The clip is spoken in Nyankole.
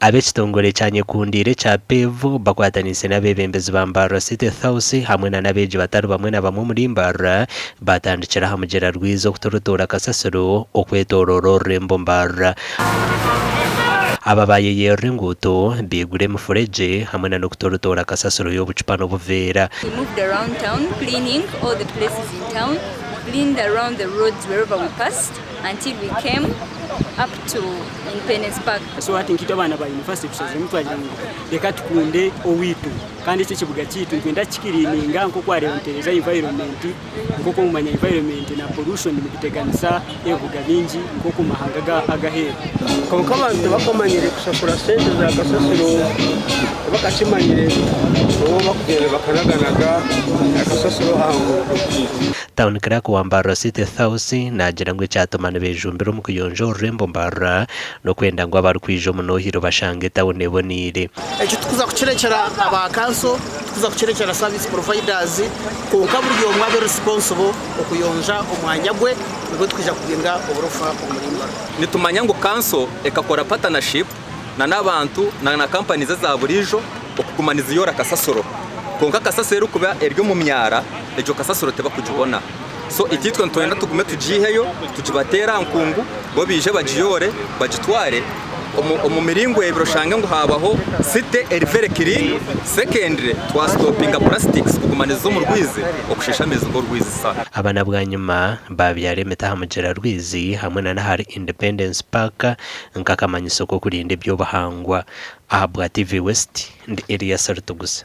Ab'ekitongore kya Nyekundiire ekya PEV bakwataniise n'abeebembezi ba Mbarara City House hamwe na n'abeegi batari bamwe na bamwe omuri Mbarara baatandikira aha mugyera Rwizi okuturutuura kasasiro okwetooroora orurembo Mbarara. Aba baayeyerera enguuto, baigura emifuregye hamwe na n'okuturutuura kasasiro y'obucupa n'obuveera. We moved around town cleaning all the places in town, cleaned around the roads wherever we passed until we came up to Independence Park. So hati nkaitwe abaana ba yunivasite tushaziremu twagira ngu reka tukunde owaitu kandi eki ekibuga kyaitu nitwenda kukikiriininga nk'oku wareeba nitutereeza environment nk'oku omanya environment na pollution nibiteganisa ebibuga bingi nk'oku omu mahanga ag'aheeru. Kwonka abantu tibakamanyire kushashura sente za kasasiro, tibakakimanyire nabo bakugyenda bakanaganaga akasasiro aha nguuto. Town Clerk wa Mbarara City South naagira ngu ekyatuma nibejumbira omu kuyonja orurembo Mbarara n'okwenda ngu abarikwija omu Noohiro bashange etauni eboneire. Ekyo tikuza kukirekyera aba kanso, tikuza kukirekyera service providers kwonka buri omwe abe responsible okuyonja omwanya gwe nibwo tukwija kubinga oburofa omuri Mbarara. Nitumanya ngu kanso ekakora partnership na n'abantu na na companies eza buriijo okuguma niziyoora kasasiro kwonka kasasiro erikuba eri omu myara egyo kasasiro tibakugibona so itwe nitwenda tugume tugiiheyo tugibateere aha nkungu bo baije bagiyoore bagitware omu miringo ebiri oshange ngu haabaho city eri very clean secondly twasitopinga plastics kuguma niziza omu rwizi okushiisha amaizi g'orwizi. Aba na bwanyima baabyara emiti aha mugyera Rwizi hamwe na n'ahari Independence Park nk'akamanyiso k'okurinda eby'obuhangwa. Ahabwa TV West, ndi Elias Rutugusa.